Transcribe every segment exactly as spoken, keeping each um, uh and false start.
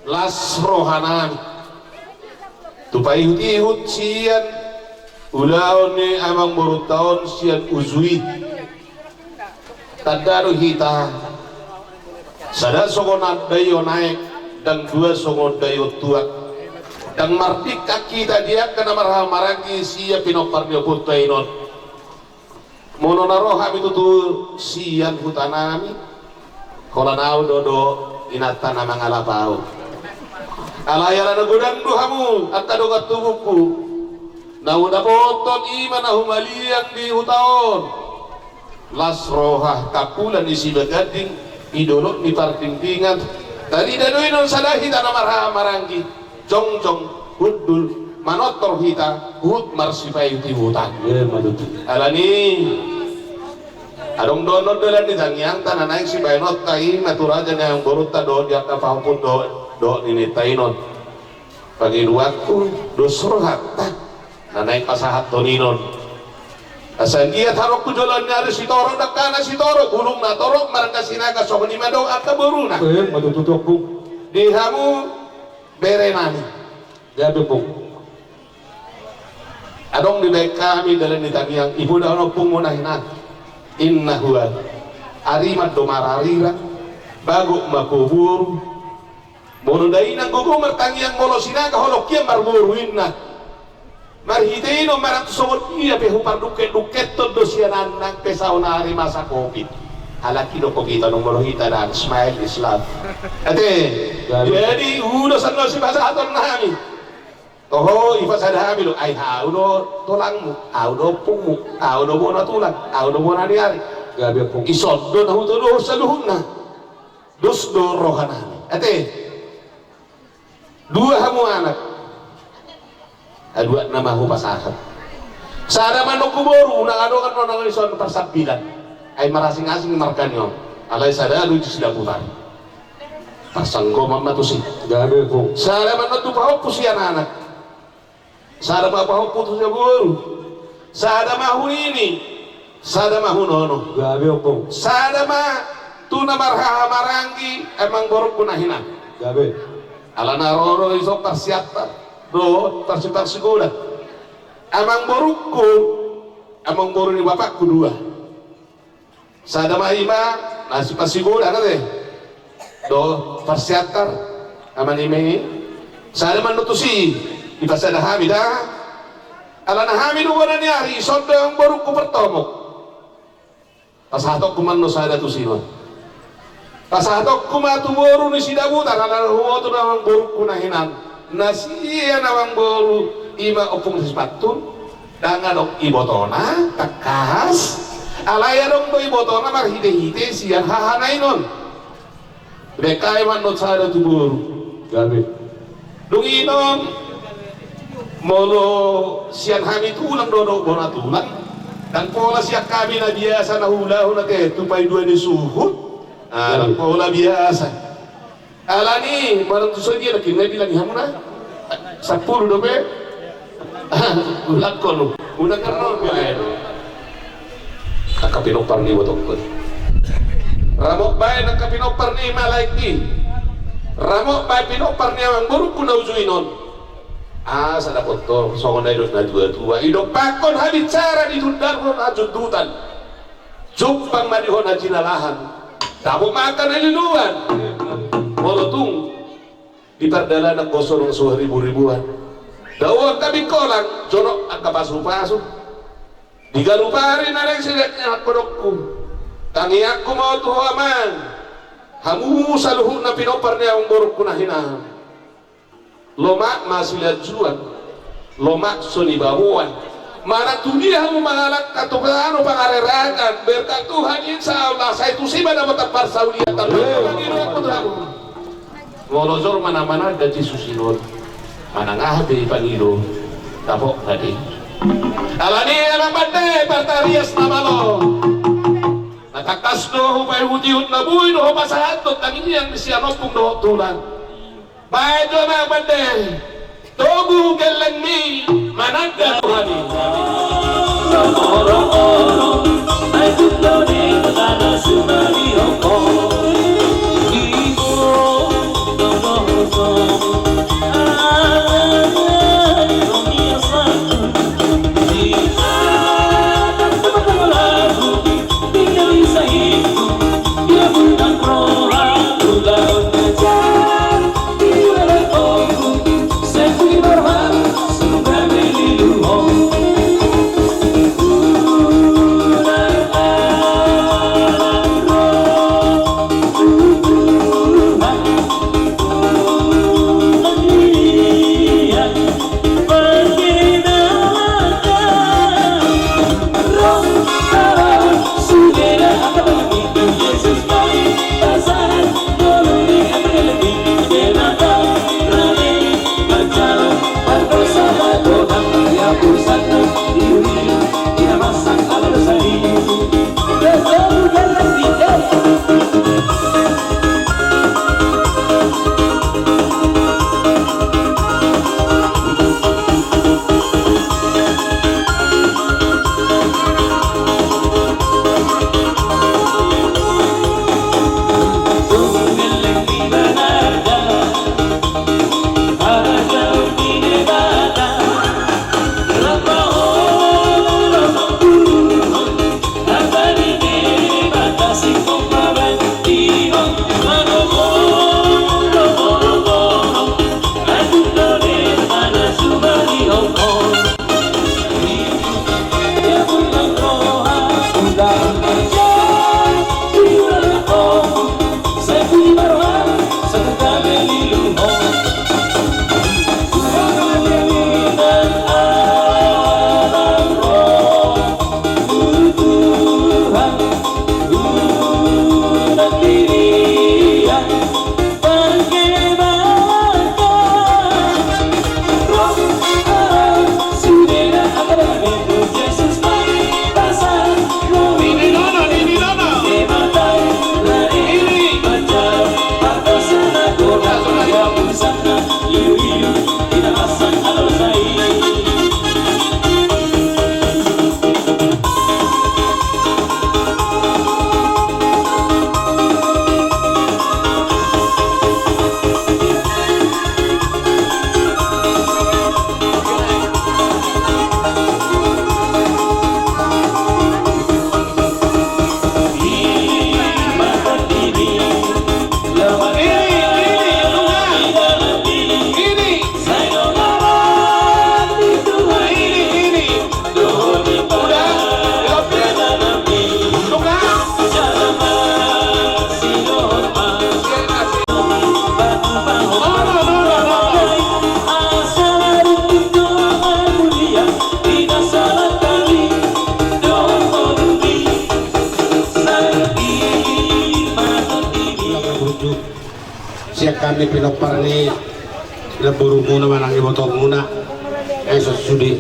Las rohanami tu paihut-ihut sian ulaon ni amangborunta on sian uju i. Tanda do hita, sada songon andayon aek, ndang dua songon andayon tuak. Ndang mardingkan hita di angka na marhahamaranggi sian pinompar ni ompunta i non. Molo na ro hami tutu sian hutanami, holan ahu do dohot inanta na mangalap ahu. Alai ala na godang do hamu angka dongan tubungku, na hudapothon i ma na humaliang di huta on. Las roha, kampulan ni Sibaganding, di dolok ni Pardingdingan. Tarida do i non sada hita na marhahamaranggi. Jongjong, hundul, manortor hita, huhut marsipaihut-ihutan. Alani, adong dohonon dalan ni tangiangta na naeng sibahenonta i ma tu raja ni amangborunta dohot di angka pahompu dohot, dohot nininta i non. Pangidoanku, dos rohanta na naeng pasahathon i non. Asa anggiat haroku joloan ni ari sitorop dangkana sitorop, bulungna torop marga Sinaga, songon i ma dohot angka boruna. Di hamu berenami. Gabe, Ompung. Adong dibahen hami dalan ni tangiang, ipoda on ompungmu na hinan. Inna huan. Ariman do marariran. Bagot ma ho boru. Molo dainang gogo martangiang, molo Sinaga holong hian marboru inna. Marhite i non manang tu songon dia pe hupardungket-dungkethon do sian anang pe saonari masa covid. Halak i do covid on, molo hita ndang, smile is love. Ate. Jadi ulos annon sipasahaton nami. Toho, ipasada hami do, ai ahu do tulangmu, ahu do ompungmu, ahu do bona tulang, ahu do bona ni ari. Gabe, Ompung. Ison do na hutodohon saluhutna. Dos do rohanami. Ate. Dua hamu anak. Aduak nama hupasahat. Sada ma annon tu boru, unang adong annon na ison parsambilan. Ai marasing-asing marga ni on. Alai sada do di Sidabutar. Parsanggoman ma tusi. Gabe, Ompung. Sada ma annon tu pahompu sian anak. Sada ma pahompu tu sian boru. Sada ma hu nini. Sada ma hu nono. Gabe, Ompung. Sada ma tu na marhahamaranggi amangborungku na hinan. Gabe. Ala na ro do ison parsiantar dohot parsi-, parsigodang. Amangborungku, amangboru ni bapakku dua. Sada ma i ma na si-, parsigodang ate. Dohot parsiantar, ama ni ma i. Sada ma annon tusi, dipasada hami da. Alana hami do bona ni ari, ison do amangborungku partomok. Pasahatonku ma annon sada tusi ma. Pasahatonku ma tu boru ni Sidabutar, alana huboto do amangborungku na hinan. Na sian amangboru i ma Ompung Sipantun. Ndang adong ibotona, tangkas. Alai adong do ibotona marhite-hite sian hahana i non. Dibahen hami ma annon sada tu boru. Gabe. Dung i non, molo sian hami tulang dohot bona tulang, ndang pola sian hami na biasa na huulahon ate, tu paidua ni suhut. Ah, ndang pola biasa. Alani, manang tu songon dia na kira bilang i hamuna? Sampulu dope? Ulangkon, unang karna on bilang i. Angka pinompar ni ibotongku. Ramot baen angka pinompar ni malaek i. Ramot baen pinompar ni amangborungku na uju i non. Asa dapothon songon na didok natua-tua. Idompakhon habinsara, ditundarhon hajundutan. Jumpang ma di ho na jinalahan. Dapot ma angka na niluluan. Molo tung di pardalanan ho songon so ribu-ribuan. Dao angka bingkolang, jonok angka pasu-pasu. Di ganup ari na naeng sidalan ni angka godangku. Tangiangku ma on tu ho amang. Hamu saluhutna pinompar ni amangborungku na hinan. Lomak ma silanjuan, lomak so nibaboan. Manang tu dia hamu mangalangka tu tano pangarerakan, berkat Tuhan, insya Allah, sai tusi ma dapotan parsaulian. Tapi pangidoanku tu hamu. Molo jolma na mananda Jesus i non, manang aha pe dipangido, dapot ma i. Alani i amang bande, partarias na malo. Na tangkas do hupaihut-ihut, na boi do hupasahathon tangiang sian ompung dohot tulang. Baen jo amang bande, togu gellengmi mananda Tuhan i. Hami pinompar ni namborumuna manang ibotomuna, ai so sude.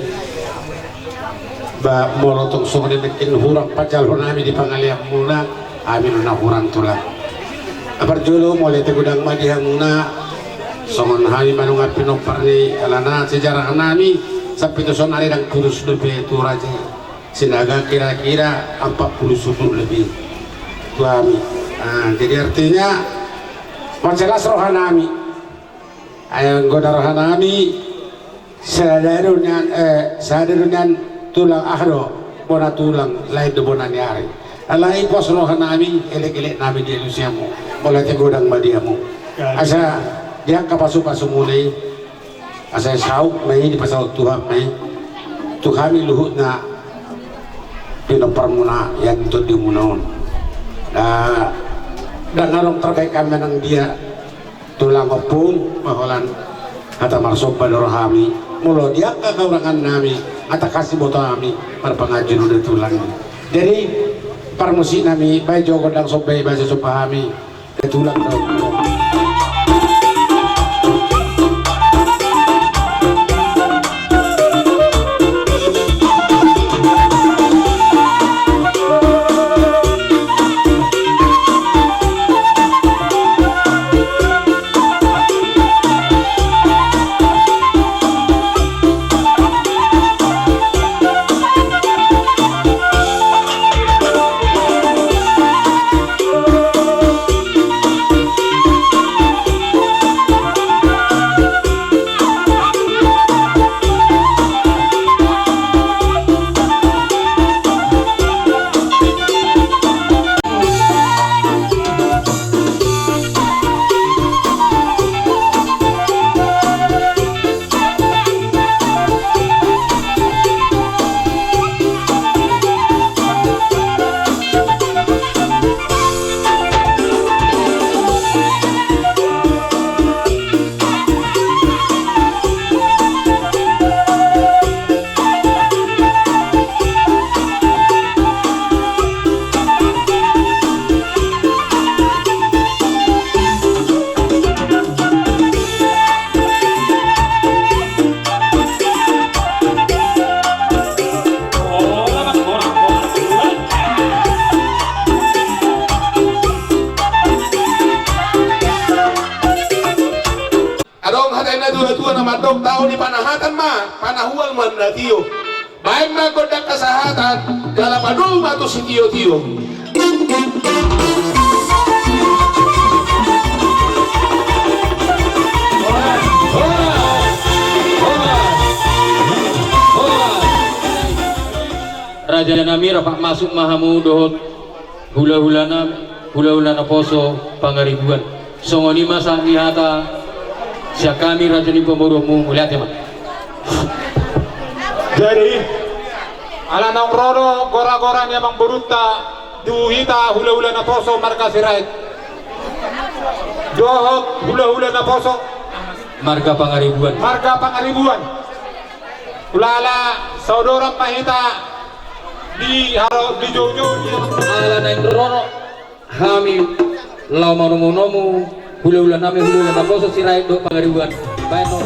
Ba molo tong songon i nangkin hurang panjalo nami di pangaleanmuna, hami do na hurang tulang. Parjolo mauliate godang ma di hamuna, songon hami manang pinompar ni alana sejarah nami, sampe tu sonari ndang purus dope tu raja Sinaga kira-kira empat puluh suku lebih tu hami. Nah, jadi artinya, mansai las roha nami. Ai anggo na roha nami, sada do nian, eh, sada do nian tulang, aha do, bona tulang, lain do bona ni ari. Alai pos roha nami, elek-elek nami dialusi hamu. Mauliate godang ma di hamu. Asa di angka pasu-pasumuna i, asa saut ma i, dipasaut Tuhan ma i tu hami luhutna pinomparmuna, ian tondimuna on. Nah, ndang adong tarbahen hami manang dia tulang, ompung, ma holan hata marsomba do roha nami. Molo di angka haurangan nami, hata hasibotoon nami, marpanganju do tulang. Jadi parmusik nami, baen jo gondang somba i, baen somba hami. Tulang do. Adong hata ni natua-tua na mandok, taon ni panahatan ma panahual ma na tio. Baen ma gondang hasahatan, jala padomu ma tu sitio-tio. Raja nami, rap masuk ma hamu dohot hula-hula na, hula-hula naposo Pangaribuan. Songon i ma sahat ni hata sian hami raja ni pamoruonmu, mauliate ma. Jadi ala naung ro do gora-gora ni amangborunta tu hita hula-hula naposo marga Sirait dohot hula-hula naposo marga Pangaribuan. Marga Pangaribuan. Hulala saodoran ma hita di haro di joujou ni. Ala naeng ro do hami laho manomu-nomu hula-hula nami, hula-hula naposo Sirait dohot Pangaribuan. Baen ma.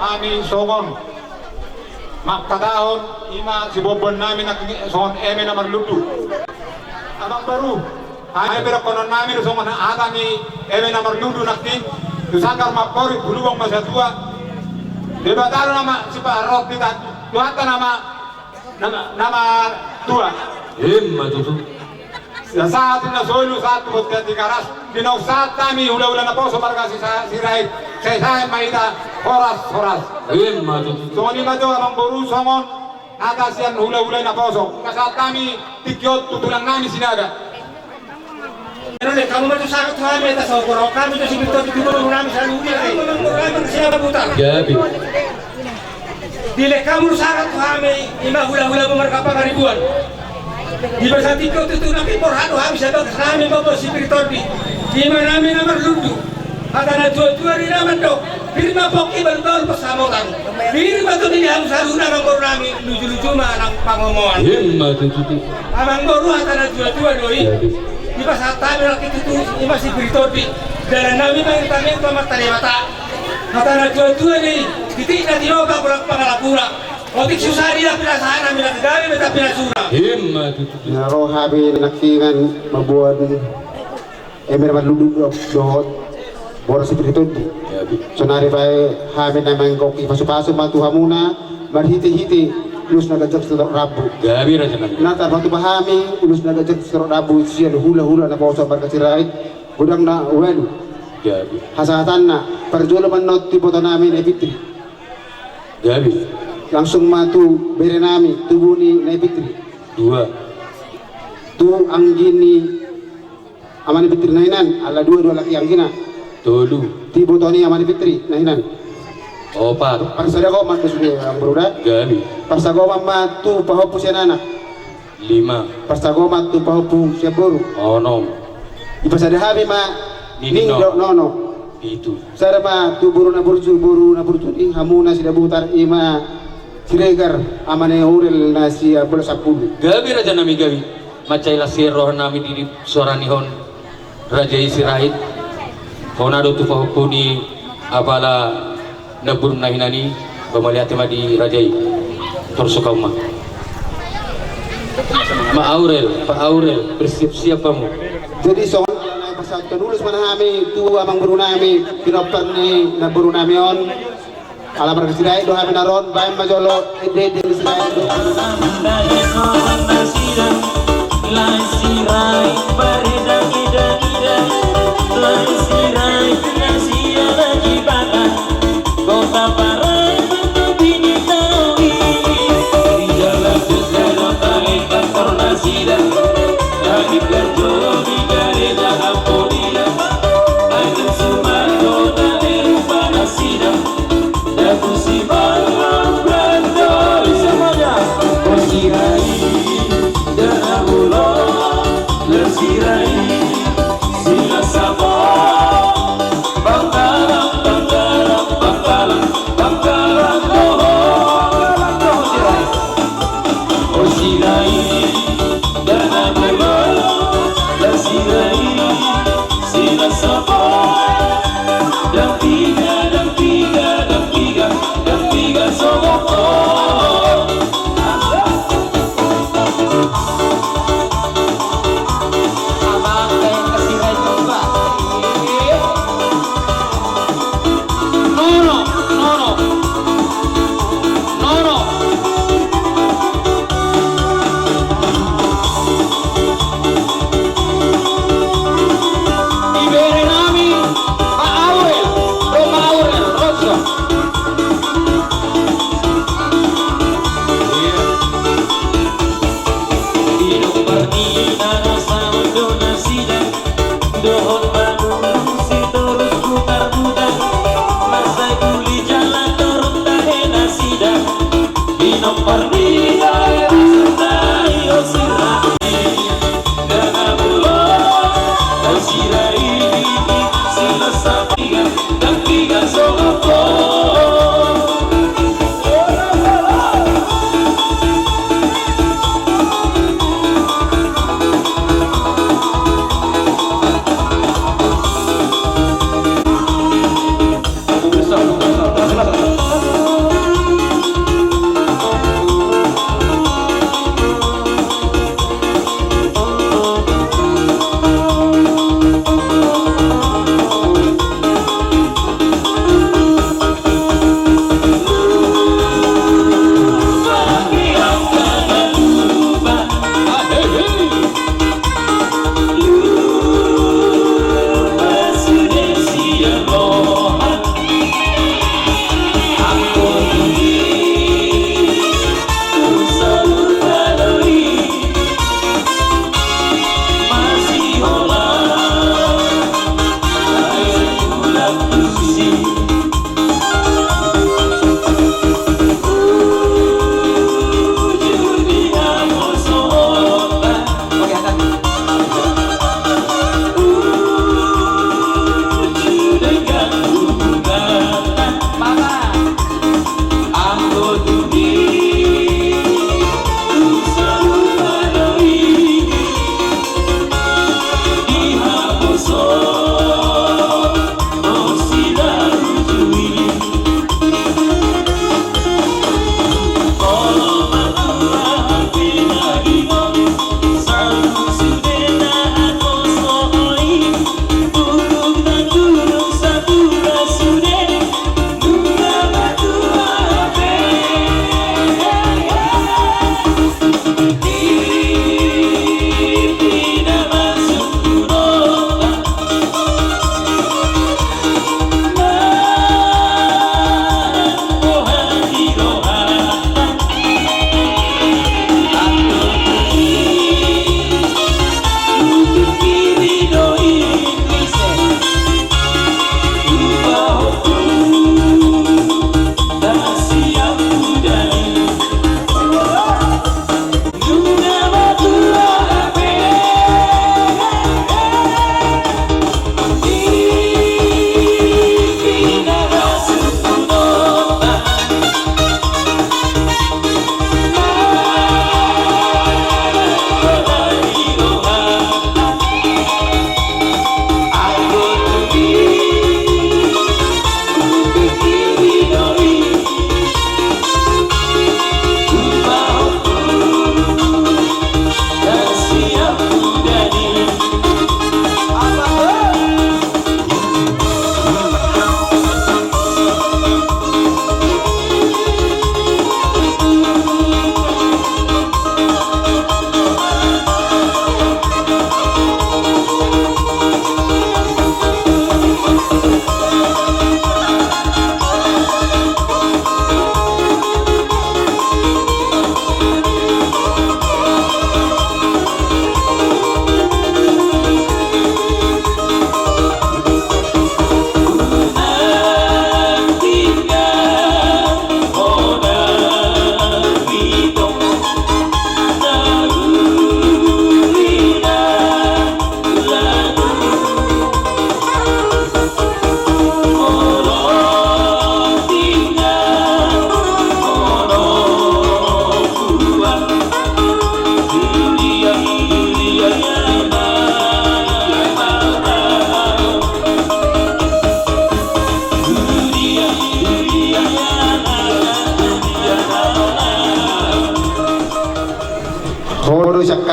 Hami songon mangkatahon ima siboanboan nami nangkin songon eme na marlundu. Amang boru, hami pe dohonon nami do songon hata ni eme na marlundu nangkin, tu sanggar ma amporik, tu lubang ma satua. Debata do na masiparohon hita, Tuhanta nama nama nama tua. Ima tutu. Sahat tu na solu, sahat tu bontean Tigaras, di naung sahat hami hulahula naposo marga Sirait, sai sahat ma hita horas horas. Ima tutu. Songon i ma jo amang boru, songon hata sian hulahula naposo. Sahat hami tingki on tu tulang nami Sinaga. Ero dek hamu ma tu sahat tu hami, eta sahat tu hami tu sipir tu boru nami saluhutna. Siapa buta? Gabe. Dilehon hamu sahat tu hami ima hulahula marga Pangaribuan. Di bagasan tingki on tutu nangkin borhat do hami sian bagas nami, bobo sipir tondi, ima nami na marlundu. Hata na tuatua do i na mandok: Pir ma pongki, balbalun pansamotan. Pir ma tondi ni hamu saluhutna, amang boru nami, lujuluju ma nang pangomoan. Ima tutu. Amang boru, hata na tuatua do i. Dipasahat hami nangkin tutu ima sipir tondi. Dalan nami mangihuthon Amanta Debata. Hata na tuatua do i. Titik na tinopa, golang pangalapura. Otik susa di na pinasahat nami, na gabe ma hita pinasura. Ima tutu. Na ro hami nangkiningan mamboan eme na marlundu dohot boru sipir tondi. Sonari pe hami na manggok i pasupasu ma tu hamuna marhitehite ulos na ganjang sitorop rambu. Gabe raja nami. Na tarpatupa hami ulos na ganjang sitorop rambu sian hulahula naposo marga Sirait, godang na ualu. Gabe. Hasahatanna, parjolo ma annon tu iboto nami Nai Fitri. Gabe. Langsung ma tu bere nami, tubu ni Nai Fitri. Dua. Tu anggi ni Ama ni Fitri na hinan, ala dua do halak i anggina. Tolu. Tu iboto ni Ama ni Fitri na hinan. Opat. Parsagoman ma do sude, amang boru, da? Gabe. Parsagoman ma tu pahompu sian anak. Lima. Parsagoman tu pahompu sian boru. Onom. Dipasada hami ma nining dohot nono. Pitu. Sada ma tu boru na burju, boru na burju ni hamuna Sidabutar, ima Siregar, ama ni Aurel na sia bolas sampulu. Gabe raja nami, gabe. Mansai las roha nami di suara ni on, raja i Sirait. Hona do tu pahompu ni apala namboru na hinan i, pamaliate ma di raja i. Torus hamu ma. Ma Aurel, Pa Aurel, bersiap-siap hamu. Jadi songon i, ala naeng pasahathon ulos ma hami tu amang boru nami, pinompar ni namboru nami on. Ala marga Sirait do hami na ro on, baen ma jolo ende-ende ni Sirait do. Ibere nami, Pa Aurel, ro Pa Aurel, ro jo. Di nomor ni na rasa do nasida, dohot manurung si torus putar-putar, marsai uli jala torus tahe nasida. Di nomor ni na rasa do nasida.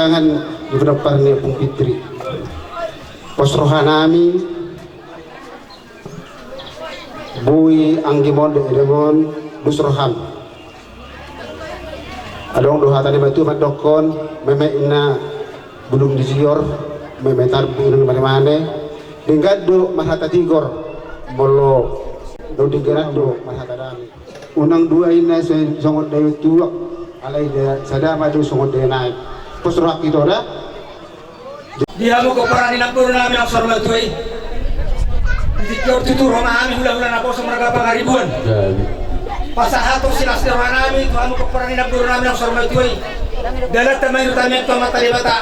Di pinompar ni Ompung Fitri. Pos rohanami, boi anggimon dohot edamon, dos roham. Adong do hata ni natuatua mandokkon, meme inna bulung di sior, meme tarbu inna mane-mane. Denggan do marhata tigor, molo denggan do marhata dame. Unang dua inna songon dai tuak, alai sada ma do songon dai nai. Pos rohangki do da. Di hamu pomparan ni namboru nami naung saur matua i. Di tingki on tutu ro ma hami hulahula naposo marga Pangaribuan. Pasahathon silas ni roha nami tu hamu pomparan ni namboru nami naung saur matua i. Dalanta ma i tu Amanta Debata.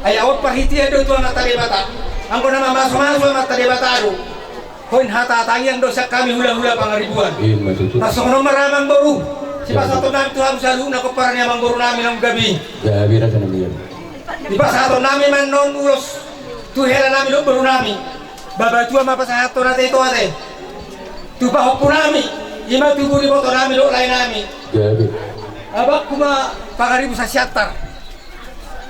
Ai on parhitean do tu Amanta Debata. Anggo na mamasu-masu Amanta Debata do. Hoin hata tangiang do sian hami hulahula Pangaribuan. Ima tutu. Tarsongon on ma ra amangboru. Sipasahaton nami tu hamu saluhutna pomparan ni amangboru nami naung gabe i. Gabe ra, gabe. Dipasahaton nami ma annon ulos tu hela nami dohot boru nami. Babatua ma pasahathon ate, ito ate. Tu pahompu nami, ima tubu ni iboto nami dohot lae nami. Gabe. Abangku ma Pangaribu Sasiantar.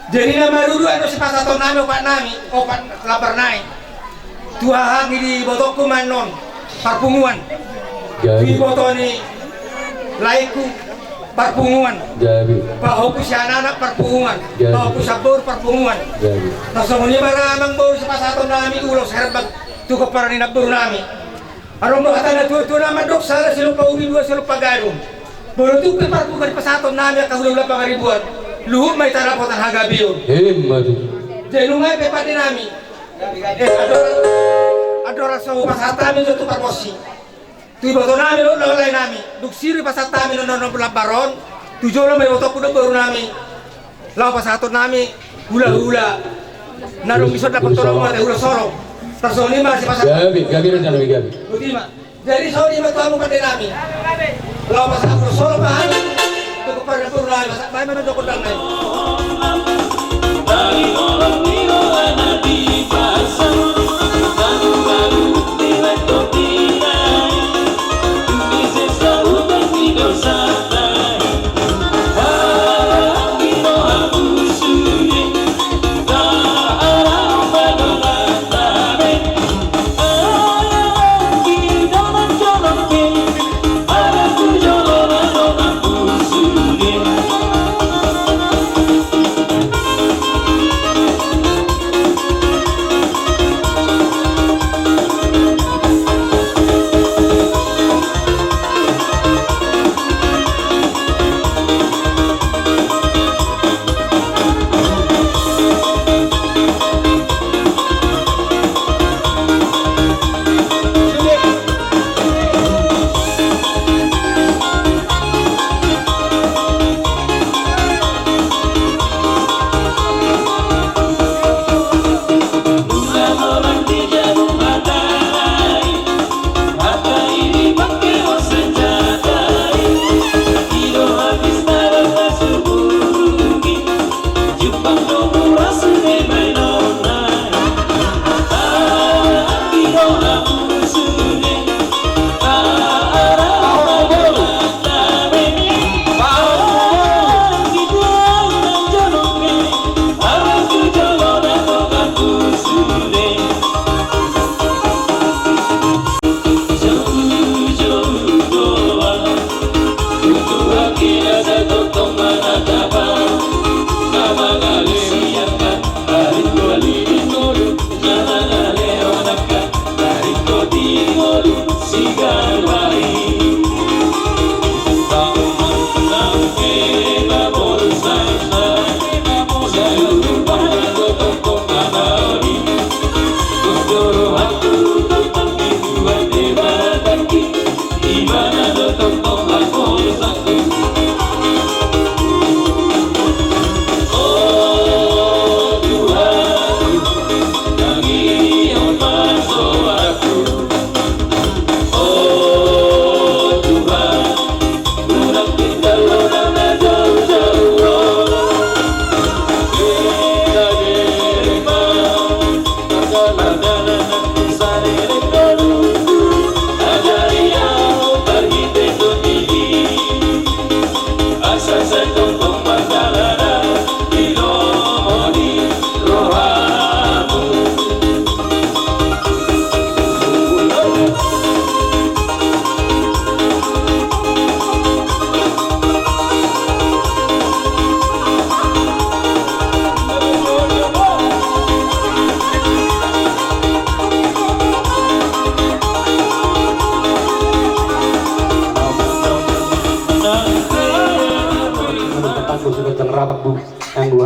Jadi na maruru annon sipasahaton nami opat nami, opat lambar nai. Tu haha ni ibotongku ma annon, Parpunguan. Jadi. Tu iboto ni laengku, Parpunguan. Jadi. Pahompu sian anak, Parpunguan. Jadi. Pahompu sian boru, Parpunguan. Jadi. Tarsongon i ma ra amangboru sipasahaton nami ulos herbang tu pomparan ni namboru nami. Adong do hata ni natuatua na mandok: Sada silompa ubi, dua silompa gadong. Molo tung pe parpunguan dipasahaton nami angka hulahula Pangaribuan, luhut ma hita dapotan hagabeon. Ima tutu. Jadi nunga i pe pande nami. Eh, andor, andor so hupasahat hami jo tu pargonsi. Tu iboto nami dohot lae nami. Dung sirui pasahat hami annon lambar on, tu jolo ma ibotongku dohot boru nami. Laho pasahaton nami hulahula. Na dung dison dapotan nami ate hula solong. Tarsongon i ma sipasahat. Gabe, gabe raja nami, gabe. Boti ma. Jadi songon i ma tu hamu pande nami. Laho pasahat hula solong ma hami. Tu pomparan ni namboru nami, pasahat ma hami annon dohot gondang nai.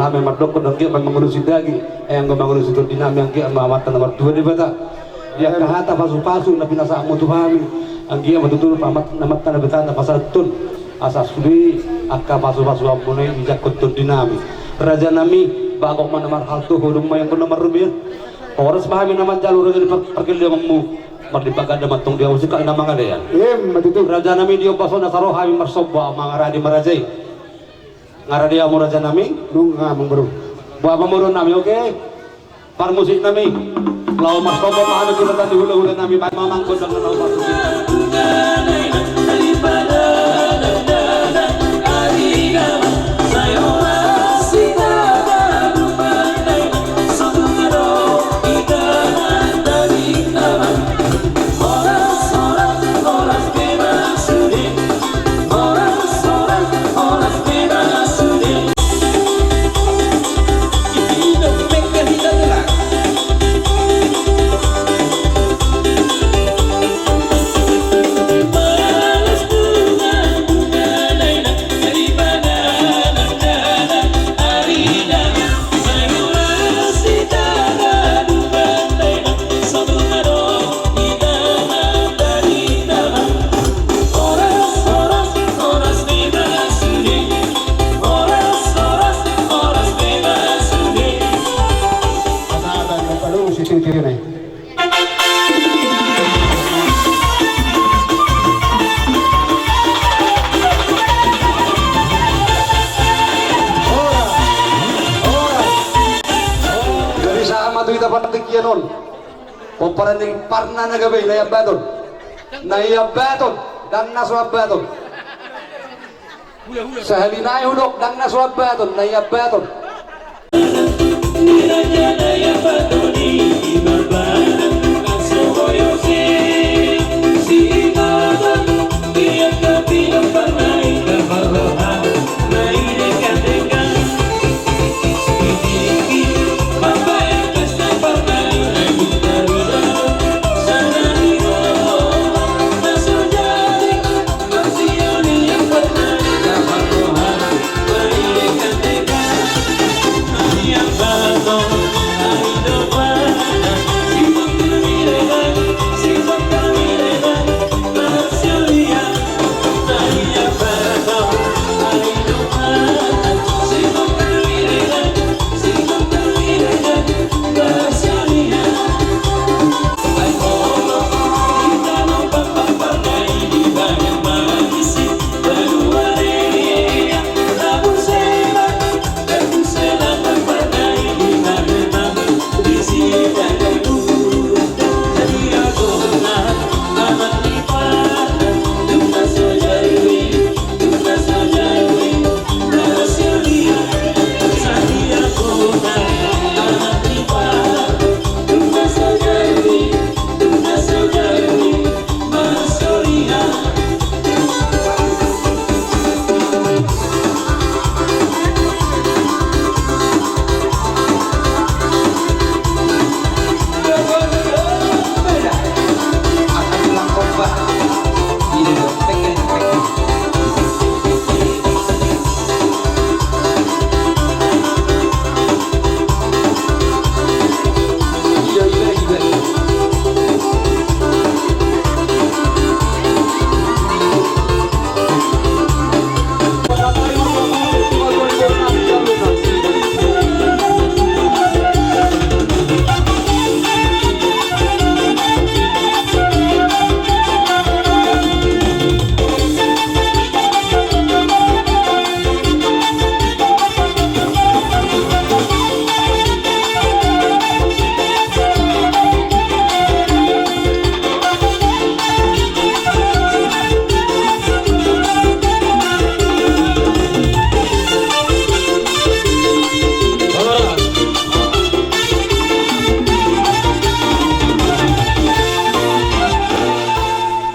Hami mandokkon, anggiat ma mangurusi daging, eh, anggo mangurusi tondi nami, anggiat ma Amanta na martua Debata. Di angka hata pasupasu na pinasahatmu tu hami, anggiat ma tutu Amanta na Debata na pasahathon, asa sude angka pasupasuanmuna i dijangkon tondi nami. Raja nami, bagot ma na marhalto, hodong ma i anggo na marrobean. Horas ma hami na manjalo, raja, di par-, pargellengonmu. Marlipat ganda ma antong di hamu, singkat na mangalean. Ima tutu. Raja nami, di ombas on asa ro hami marsomba mangarade ma raja i. Nga rade hamu, raja nami? Nunga, amang boru. Boha ma, amang boru nami, oke. Parmusik nami. Laho marsomba ma hami tu raja ni hulahula nami, baen ma amang gondang na laho marsomba. Jadi sahat ma tu hita partingkian on. Pomparan ni parna na gabe na iambaton. Na iambaton, ndang na so ambaton. Sahali nai hudok, ndang na so ambaton, na iambaton.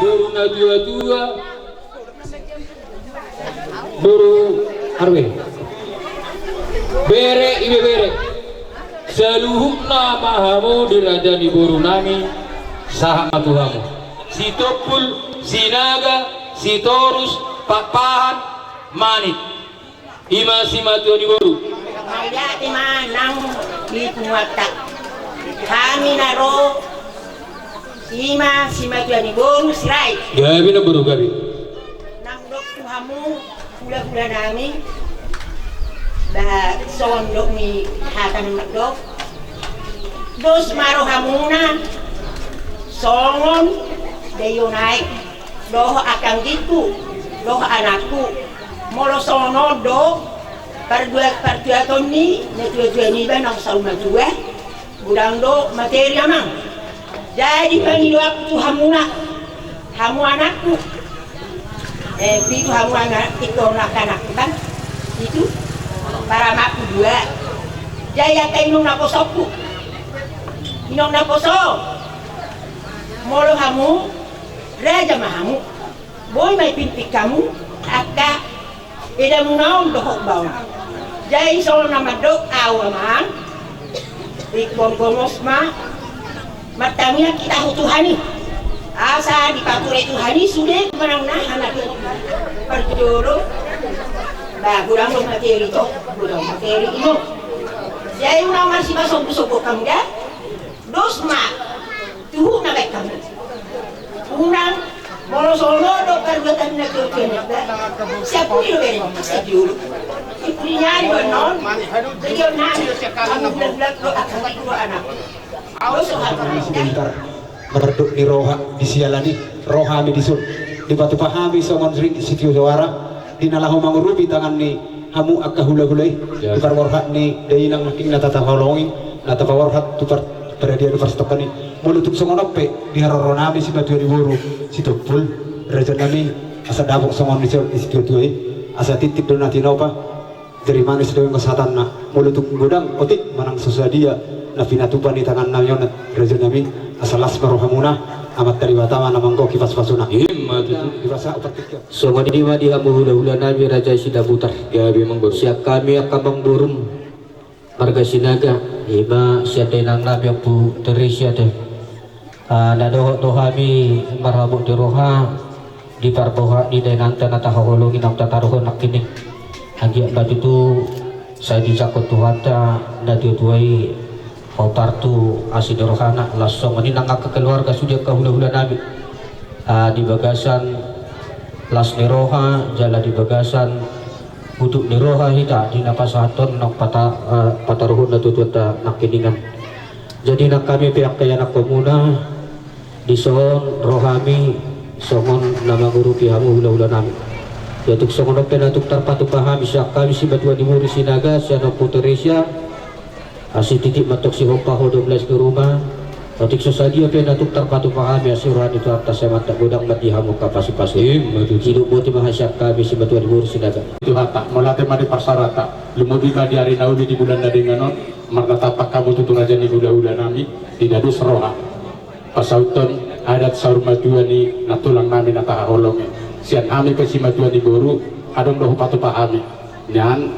Boru natuatua, boru arbe, bere, ibebere, saluhutna ma hamu di raja ni boru nami, sahat ma tu hamu. Sitompul, Sinaga, Sitorus, Pakpahan, Manit. I ma simatua ni boru. Mauliate ma nang di punguanta. Hami na ro, ima simatua ni boru Sirait. Gabe na boru gabe. Nang dok tu hamu hulahula nami, ba songon dok ni hata na mandok. Dos ma rohamuna songon daion aek dohot angka anggingku dohot anakku. Molo songon on do parbuat parbuaton ni natuatua niba naung saur matua, godang do materi amang. Jadi pangidoanku tu hamuna, hamu anakku, eh, pitu hamu anak, pitu anak anakku kan, pitu, paramakku dua. Jadi angka inong naposongku, inong naposo. Molo hamu raja ma hamu, boi ma ipinpin hamu angka edamuna on dohot ba on. Jadi songon na mandok au amang, ingkon gomos ma martangiang hita tu Tuhan i, asa dipature Tuhan i sude manang na anak i parjolo. Ba godang do materi to, godang materi ino. Jadi unang marsipasombu sombu hamu da. Dos ma tu huna baen hamu. Unang, molo songon on do parbuatan na tuatua niba, siap pudi do bereng, siap diulu. Siap pudi nyari do annon. Jadi on nari, hamu bulan-bulan do akan do anak. Dos ma. Sebentar. Marduk ni roha di siala ni roha hami di son. Dipatupa hami songon ringgit sitio jawara di na laho mangurupi tangan ni hamu angka hulahula i. Di parborhat ni dainang nangkin na tapaholongi, na tapaborhat tu par-, paradian parsatokan i. Molo tung songon on pe di haroro nami simatua ni boru Sitompul, raja nami, asa dapot songon ni son ni situatua i, asa tintin do na tinopa. Jadi manis do anggo sahatanna, molo tung godang otik manang so sadia na pinatupa ni tangan nami on, raja nami, asa las ma rohamuna, Amanta Debata ma na manggohi pasu-pasuna. Ima tutu. Dipasa upat tiga. Songon i ma di hamu hulahula nami Raja Sidabutar. Gabe amang boru. Sian hami angka amang borum marga Sinaga, ima sian dainang nami Ompu Teresia te. Ah, na dohot do hami marhabot di roha di parborhat ni dainangta na tahaholongi naung tataruhon nangkining. Anggiat ma tutu sai dijangkon Tuhanta na tuatua i hombar tu asi ni rohana, laos songon i nang angka keluarga sude angka hulahula nami. Ah, di bagasan las ni roha jala di bagasan utuk ni roha hita di na pasahathon naung pata-, ah, pataruhon na tuatuanta nangkiningan. Jadi nang hami pe angka ianakkonmuna, dison ro hami songon na mangurupi hamu hulahula nami. Ia tung songon on pe na tung tarpatupa hami sian hami simatua ni boru Sinaga sian Ompu Teresia, asi titik mantong sihompa ho dua belas ke rumah. Otik so sadia pe na tung tarpatupa hami asi roha ni Tuhanta sai mantap godang ma di hamu angka pasu-pasu. Ima tutu. Sidok boti ma sian hami simatua ni boru Sinaga. Tuhanta, mauliate ma di parsaoranta, lumobi ma di ari na uli di bulan na denggan on, marnatampak hamu tutu raja ni hulahula nami, di na dos roha. Pasauthon adat saur matua ni nantulang nami na tahaholongi. Sian hami pe simatua ni boru, adong do hupatupa hami. Nian,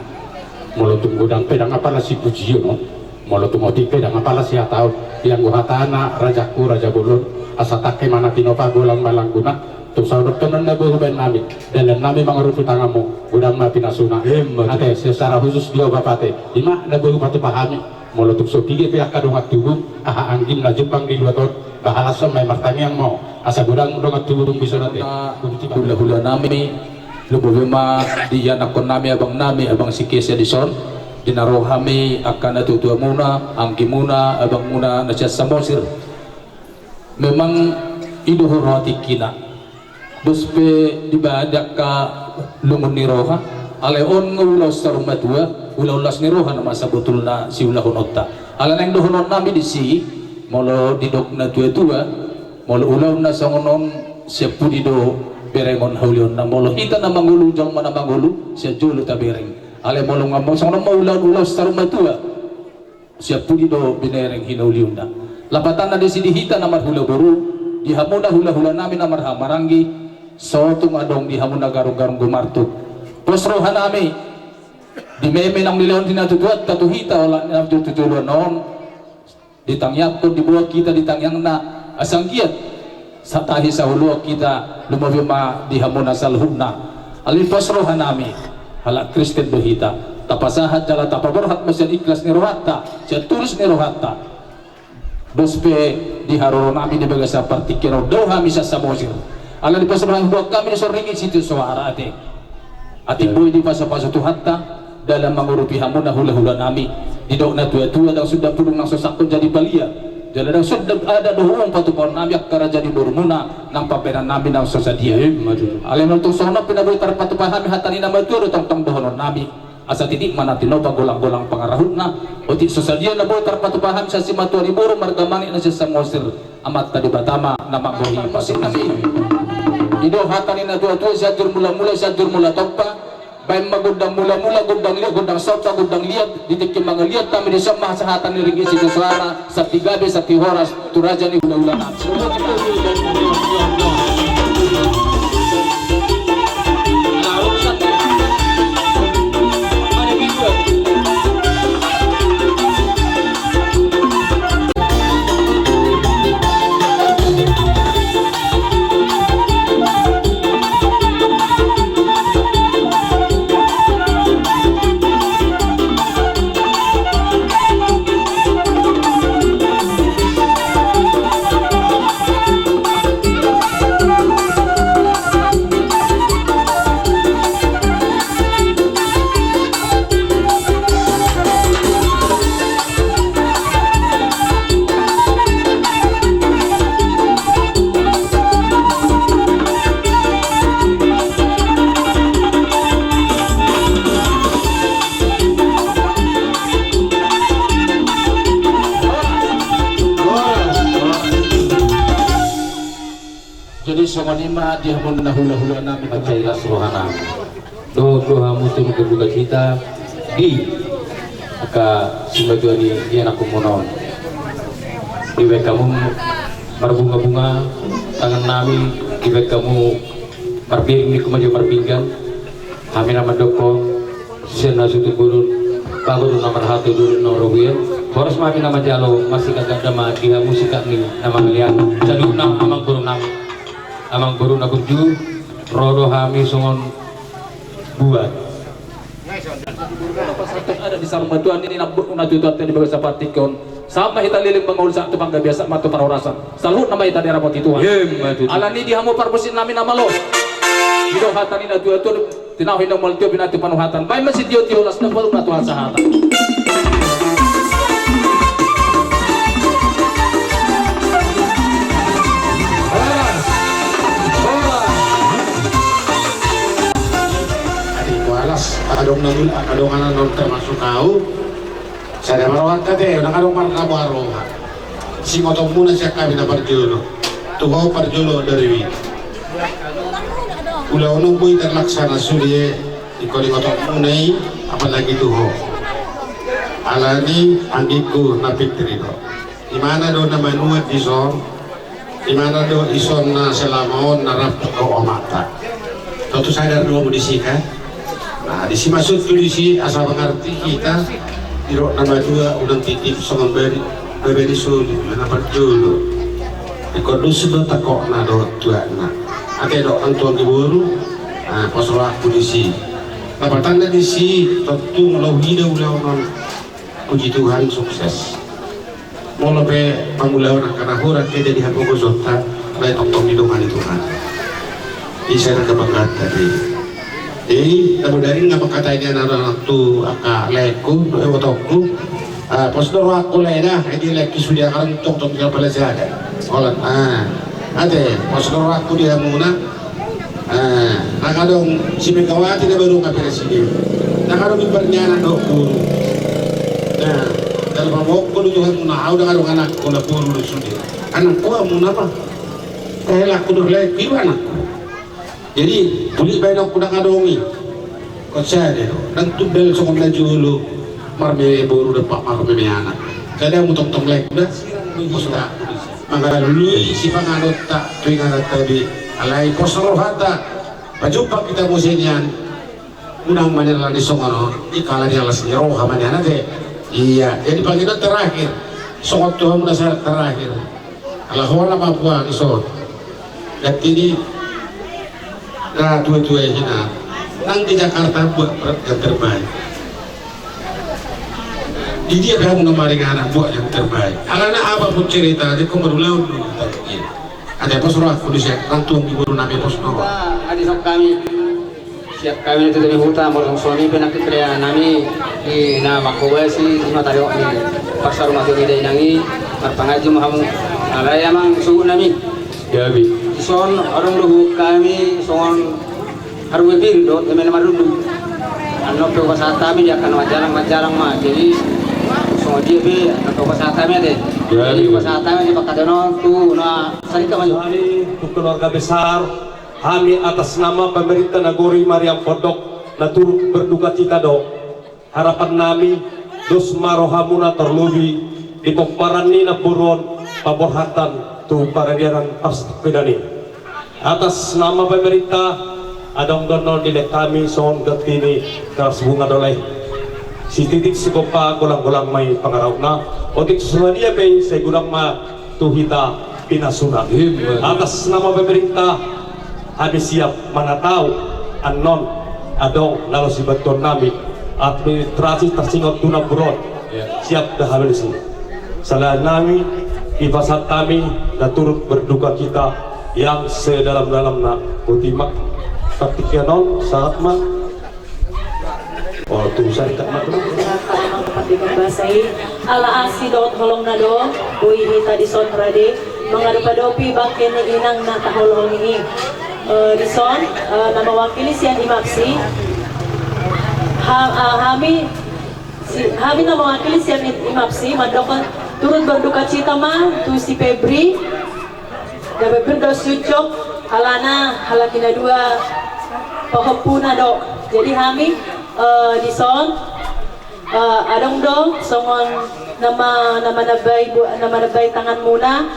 molo tung godang pe ndang apala sipujion on, molo tung otik pe ndang apala sihataon. Ianggo hatana rajangku, raja bolon, asa tangke ma na tinopa, golang ma langguna. Tung saodokhon on na boi hubaen nami, dalan nami mangurupi tanganmu, godang ma pinasuna. Ima tutu. Ate, secara khusus di ho bapa ate, ima na boi hupatupa hami. Molo tung so pige pe angka dongan tubu, aha anggim na jumpang di luat on, ba halashon ma i, martangiang ma ho, asa godang dongan tubu dung dison ate. Hulahula nami, lumobi ma di ianakkon nami, abang nami, abang si Kesa dison, di na ro hami angka na tuatuamuna, anggimuna, abangmuna na sian Samosir. Memang i do huroha tingkina. Dos pe dibaen angka lungun ni roha, alai on nga ulaon saur matua, ulaon las ni roha nama sabotulna siulahononta. Alai naeng dohonon nami disi, molo didok na tuatua, molo ulaon na songon on sian pudi do berengon haulionna. Molo hita na mangolu, jolma na mangolu, sian jolo tabereng. Alai molo nga songon on ma ulaon, ulaon saur matua, sian pudi do binereng hinaulionna. Lapatanna disi di hita na marhula boru, di hamuna hulahula nami na marhahamaranggi, so tung adong di hamuna garung-garung gomartu. Pos roha nami, di meme naung nilehon ni natuatuanta tu hita olat ni na tutu ulaon on, ditangiangkon, diboan hita di tangiangna, asa anggiat satahi saoloan hita, lumobi ma di hamuna saluhutna. Alai pos roha nami, halak Kristen do hita. Tapasahat jala tapaborhat ma sian ikhlas ni rohanta, sian tulus ni rohanta. Dos pe di haroronami di bagasan partingkian on dao hami sian Samosir. Ala ni pasahat hami, buat hami di son ringgit sitio soara ate. Atik boi dipasupasu Tuhanta dalan mangurupi hamuna hulahulanami. Didok natuatua, ndang suda pudung nang so sangkot jadi palia. Jala ndang suda ada dohot patupaonnami angka raja ni borumuna nang pambahenannami nang so sadia. Ima tutu. Alai molo tung songon on pe na boi tarpatupa hami hata ni na matua do tongtong dohononnami. Asa titik ma na tinopa golanggolang pangarahutna. Otik so sadia na boi tarpatupa hami sian simatua ni boru marga Manik na sian Samosir, Amanta Debata ma na manggohi pasu-pasu. I do hata ni natuatua: Sianjur mulamula, Sianjur mula tompa. Baen ma gondang mulamula, gondang liat, gondang sompa, gondang liat. Di tingki mangaliat hami dison ma sahata ni ringgit sitio soara, santi gabe santi horas tu raja ni hulahulanami. Jadi songon i ma di hamu na hulahulanami, mansai las rohanami. Dohot do hamu turut berduka cita di angka simatua ni ianakhonmuna on. Dibaen hamu marbungabunga tangannami, dibaen hamu marpiring, ningku ma jo marpinggan. Hami na mandokkon sian na so tubu, paboru na marhata, duru na marhobas. Horas ma hami na manjalo, marsikat ganda ma di hamu sikat ni na mangalean. Saluhutna amangborunami, amangboru na burju, ro do hami songon buat. Adat di saluhutna tuan i, na boi natuatua di bagasan partingkian on. Sahat ma hita leleng mangolu, sahat tu panggabean, sahat ma tu parhorasan. Saluhutna ma hita diramoti Tuhan. Ima tutu. Alani di hamu parmusiknami na malo, i do hata ni natuatua: Tinahu i na mual tio, pinantu panuhatan. Baen ma sitiotio, las na palu na tuhan sahata. Adi, mualas, adong na mul-, adong anak non termasuk au. Sada ma rohanta te, unang adong marnamo aroha. Singotonmuna sian hami na parjolo. Tu ho parjolo dari wi. Ulaon on boi terlaksana sude, ingkon ingotonmuna i, apalagi tu ho. Alani anggingku na pingkir i do. Imana do na manuat dison. Imana do ison na selama on na rap tu ho amanta. Tontu sadar do hamu disi kan? Nah, disi maksudku disi asa mangarti hita, didok na matua unang titip songon bari, babari solu, na parjolo. Ingkon dos do tangkokna dohot tuatna. Ate dok nang tuan ni boru, nah, pos rohangku disi. Lapatanna disi, tontu molo huida ulaon on. Puji Tuhan, sukses. Molo pe pangulaon angka na hurang, ke jadi hapogosonta, alai tongtong didongani Tuhan. Isa na kebanggaanta dei. Jadi, na bodari nga mangkatai nian anak tu angka laengku, dohot ibotongku. Ah, pos do rohangku lae da, jadi laengki sude angka tongtong tinggal pala sada. Holan, ah. Ate, pos do rohangku di hamuna. Ah, nang adong si Megawati na baru nga presiden. Nang adong imbar ni anak dohot boru. Nah, dalam amokku do Tuhan, na au nang adong anakku na boru do sude. Anakku hamuna ma. Kahelakku do laengki anakku. Jadi, bulik baenonku nang adong i. Ingkon sada do, ndang tundal songon na jolo, marmeme boru dompak marmeme anak. Sada hamu tongtong laengku da, pos rohangku disi. Mangalului sipanganonta tu ingananta be, alai pos rohanta, pajumpang hita muse nian. Unang ma nian alani songon on, ingkon alani las ni roha ma nian ate. Iya, jadi pangidoan terakhir, songon tu hamu na sada terakhir. Ala hona ma puang ison. Ganti ni na tuatua i hinan. Nang di Jakarta buat yang terbaik. Di dia pe hamu na maringanan buat yang terbaik. Alana apapun cerita, dia kau berulaun dulu tadi. Ada pos roh aku di siak, tantu di boru nami pos roh. Adi sok kami. Siap kami tu temi huta, molo suami pe nangkin pelean nami di na mangkobasi di mata dok ni. Pasar mati di dainangi, marpangaji ma hamu. Alai amang suhut nami. Gabe. Dison adong do huhut kami songon haru bebir do, eme na marundu. Annon pe hupasahat hami di angka na manjalang, manjalang ma. Jadi songon dia pe angka hupasahat hami ate. Jadi hupasahat hami di pangkataion on tu na sarikat ma jo. Hami tu keluarga besar, hami atas nama pemerintah nagori Mariampondok na turut berduka cita do. Harapan nami, dos ma rohamuna tarlobi di pomparan ni namboru on paborhatan tu paradianan parsatongkinan i. Atas nama pemerintah, adong do annon dilehon hami songon ganti ni teras bunga do lae. Sititik sigompa, golang-golang ma i pangarahutna. Otik so sadia pe i, sai godang ma tu hita pinasuna. Atas nama pemerintah, hami siap manatau annon adong na laos dibantuhon nami administrasi tarsingot tu namboru on. Siap da hami disi. Sala nami, hupasahat hami na turut berduka cita yang sedalam-dalamna. Boti ma partingkian on, sahat ma. Oh, tu sarikat ma tu. Partingkian basa i, ala asi dohot holongna do boi hita dison rade mangadopi-adopi bangke ni inang na taholongi i. Eh, dison, eh, na mewakili sian Imapsi. Ha-, ah, hami, si-, hami na mewakili sian I-, Imapsi mandok turut berduka cita ma tu si Febri. Gabe berdos sucuk alana halak i na dua pahompuna do. Jadi hami, eh, dison, eh, adong do songon nama, nama na bai bu-, nama na bai tanganmuna,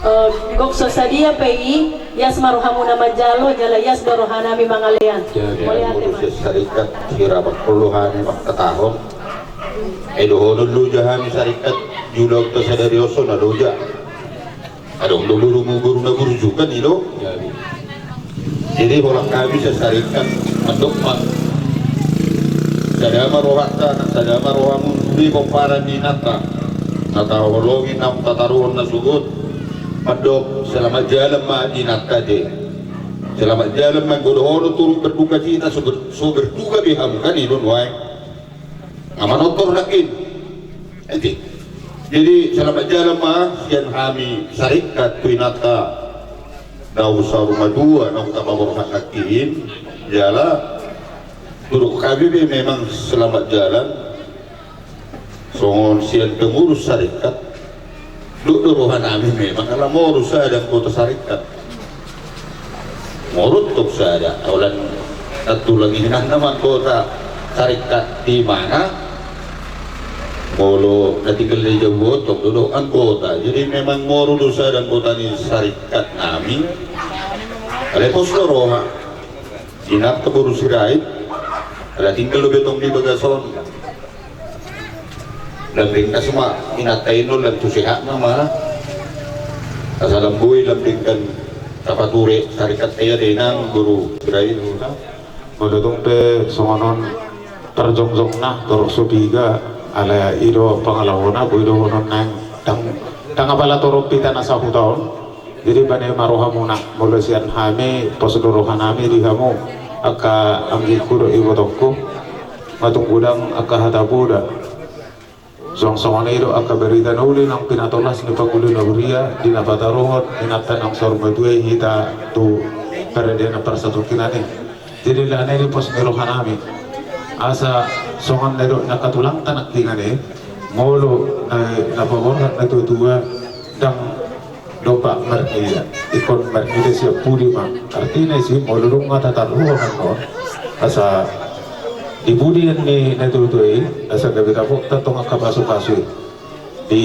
eh, gok so sadia pe i, ias ma rohamuna manjalo, jala ias do rohanami mangalean. Jadi mauliate ma. Sarikat hira parpolo hami mangkatahon. Eh, dohonon loja hami sarikat julaonta sadari on so na loja. Adong do borumu boru na burju kan i do. Jadi holan hami sasarikat mandok ma. Sada ma rohanta, sada ma rohamu di pomparan ni inanta. Na taholongi na tataruhon na sogot. Mandok selamat jalan ma di inanta de. Selamat jalan ma, anggo dohonon turut berduka cita, so ber-, so berduka be hamu kan i do nuaeng. Nga manortor nangkin. Ede. Jadi selamat jalan ma sian hami sarikat tu inanta na husaur matua na hutapaborhat nangkin. Jala tu hami pe memang selamat jalan. Songon sian pengurus sarikat. Dok do rohanami memang ala moru sada anggota sarikat. Moru tong sada, holan na tulang i na anggota sarikat di mana. Molo na tinggal di jabu on tong do anggota. Jadi memang moru do sada anggota ni sarikat nami. Alai pos do roha. Inanta boru Sirait. Ala tinggal do be tong di bagasan. Lambingkan suma inanta i non lam tu sehat nama. Asa lam boi lambingkan tapature sarikat ia denang boru Sirait. Molo tung pe songon on tarjongjongna torop so piga ala i do pangalahona boi dohonon nang dang, dang apala torop hita na sahuta on. Jadi bane ma rohamuna, molo sian hami pos do rohanami di hamu angka anggingku dohot ibotongku. Nga tung godang angka hata poda. Songon songon i do angka barita na uli nang pinatolas ni pangoli na huria di na pataruhon inanta naung saur matua i hita tu paradianan parsatongkinan i. Jadi alani i di pos ni rohanami asa songon na nidok ni angka tulangta nangkiningan i, molo na, na paborhat na tuatua dang dompak marnida, ingkon marnida sian pudi ma. Artina i si molo dung nga tataruhon annon asa di pudi ni na tuatua i asa gabe dapot tong angka pasupasu i. Di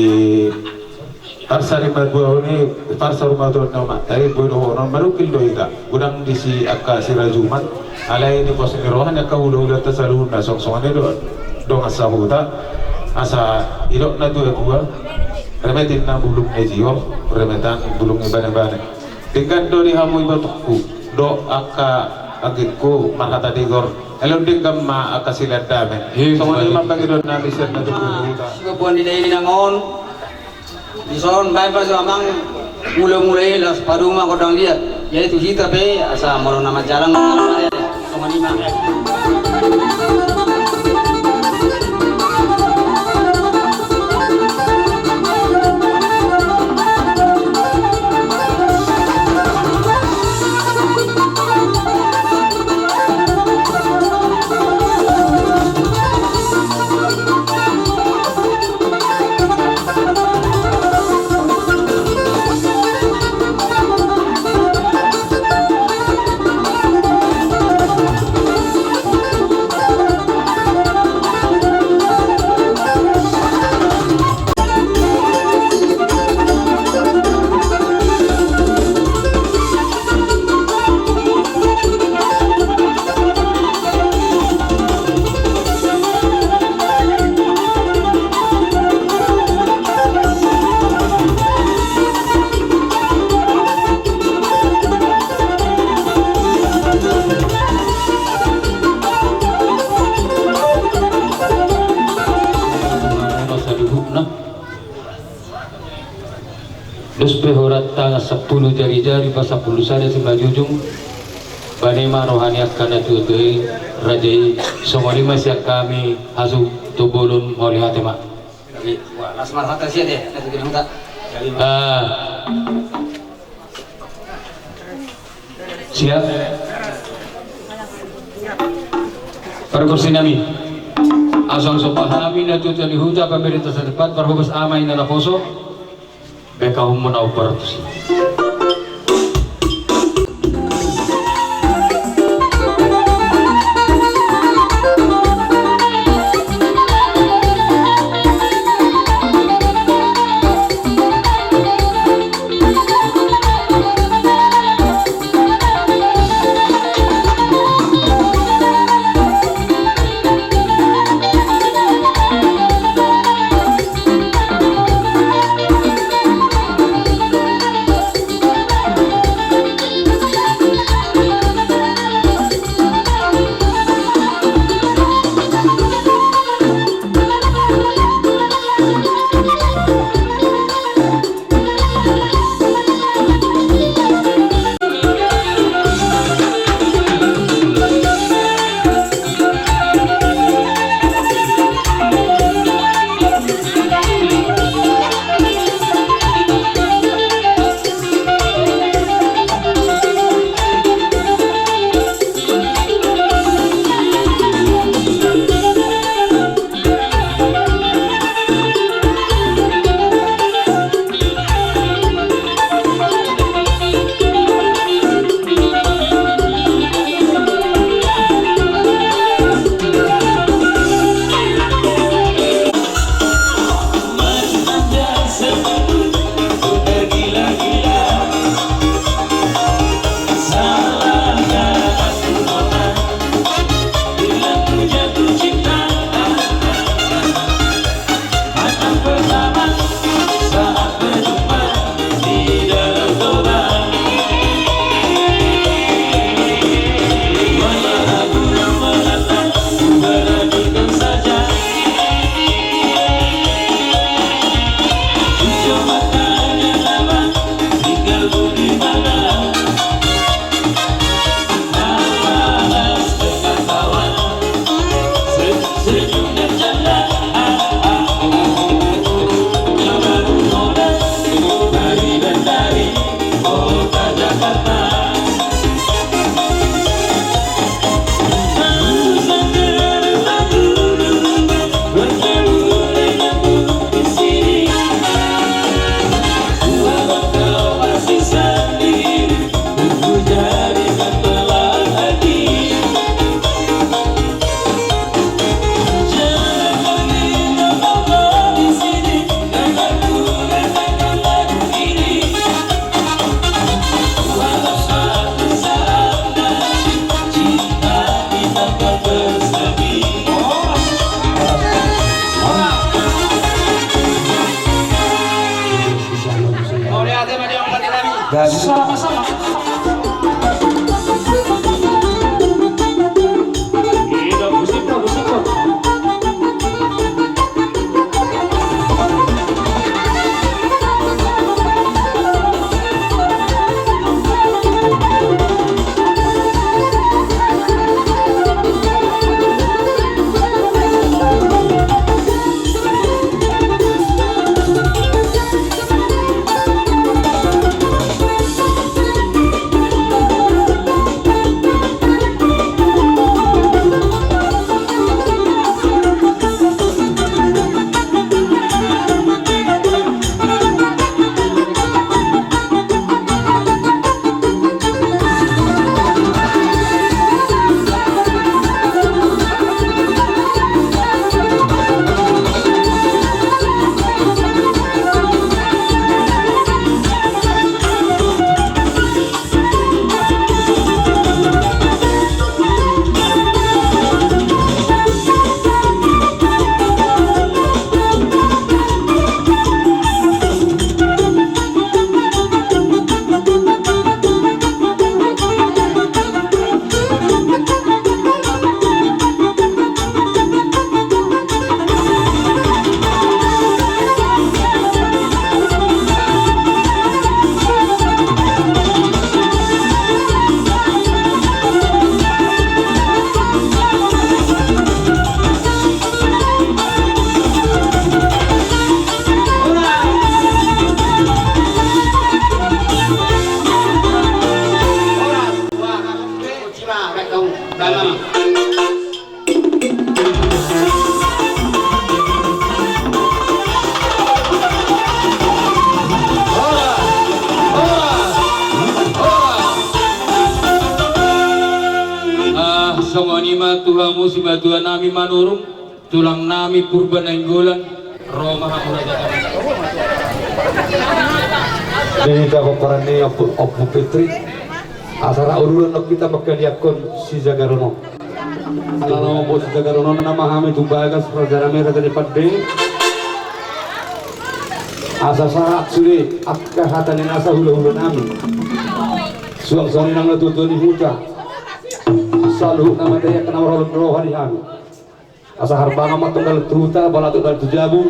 parsarimatuaon i, parsarimatuaon ni omanta i boi dohonon madungkil do hita. Godang disi angka sirajuman. Alai di pos ni roha ni angka hulahulanta saluhutna songon songon i do dongan sahuta. Asa idok na tuatua, remet inna bulung ni jio, remetan bulung ni banebane. Denggan do di hamu ibotongku dohot angka anggingku marhata tigor. Halo, denggan ma angka silandamen. Songon i ma pangidoan nami sian na tubu ni huta. Siboan ni dainang on. Dison baen ma jo amang mula-mula i las parumaen gondang liat. Jadi tu hita pe asa molo na manjalang. Songon i ma. Dos pe horas tangan sampulu jari-jari, pasampulu sada simanjujung. Bane ma roha ni angka na tuatua i, raja i. Songon i ma sian hami, Hasu Tombolon, mauliate ma. Wah, las marhata sia de, na tuatua i. Ah. Siap. Pargonsi nami. Asa so pahami na tuatua ni huta, pamerinta sadepat, parhobas ama ina naposo. Beka umur na umpar tusi. Songon i ma tu hamu simatua nami Manurung, tulang nami Purba Nainggolan, ro ma hamu raja nami. Di hita pomparan ni Ompu, Ompu Petri, asa ra urulan nang hita mangkaliangkon sijagaron on. Ala na mamboan sijagaron on nama hami tu bagas raja nami, raja ni pande. Asa sahat sude angka hata ni nasa hulahula nami. Suang songon i nang natuatua ni huta. Saluhutna ma tahe angka na marholong ni roha di hami. Asa harbangan ma tonggal tu huta, balatuk dalan tu jabu.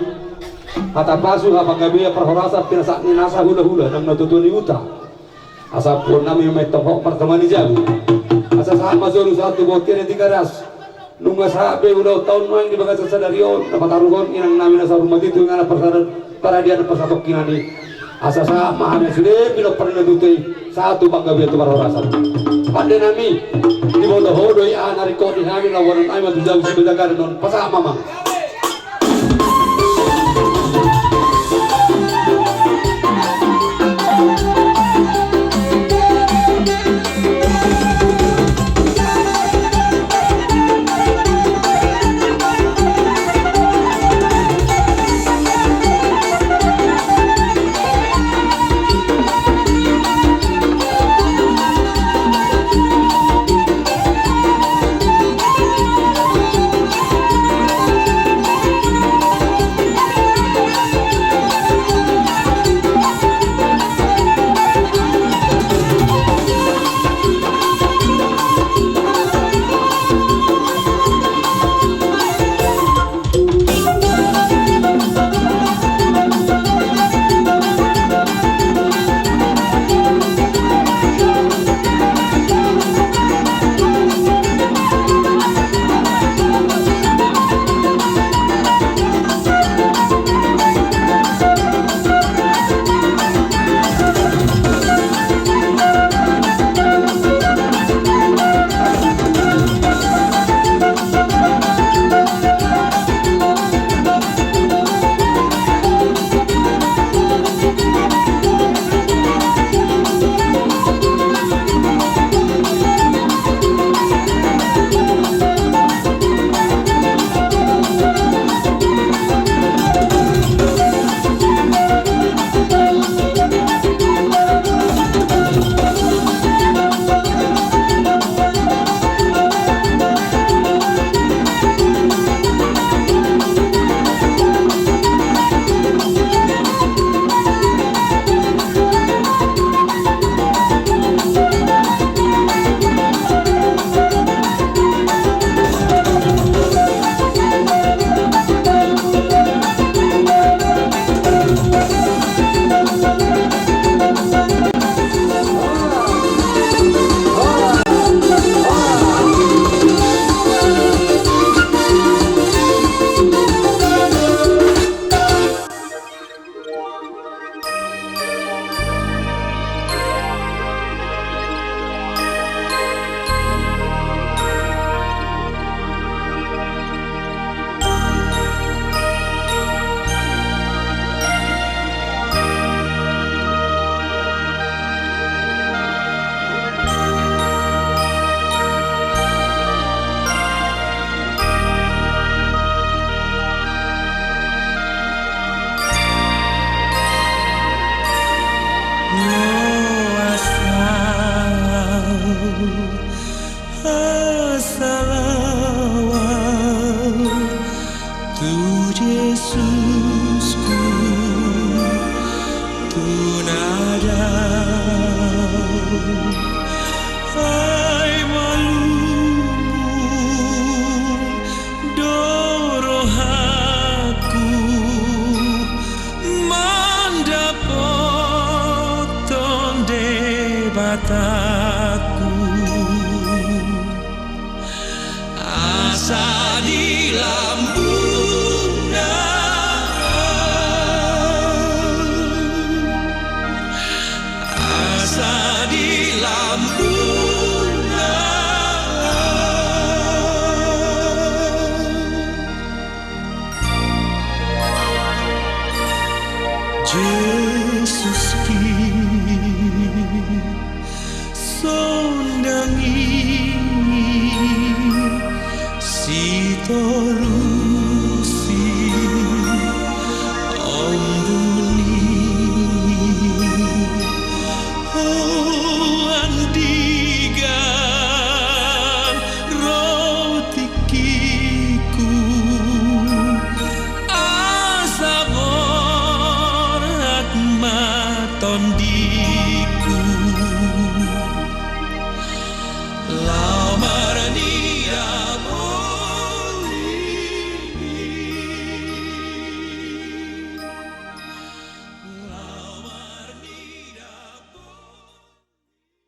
Hata pasu, hata panggabean, parhorasan, pinasahat ni nasa hulahula nang natuatua ni huta. Asa ampuon nami ma antong hot martonga ni jabu. Asa sahat ma jolo sahat tu bontean na Tigaras. Nunga sahat be ulaonta on nuaeng di bagasan sadari on, na pataruhon inang nami na saur matua tu inganan parsaoran, paradianan parsatongkinan i. Asa sahat ma hami sude pinompar ni natuatua i, sahat tu panggabean tu parhorasan. Pande nami, diboto ho do i aha na ringkot ni hami, laho boanon nami ma tu jabu sijagaron on, pasahat ma amang. Salawat tu Jesusku, tu nadao. Ai malum do rohangku mandapothon Debataku. Asa di lambungna, asa di lambungna. Jesus ki sondangi Toru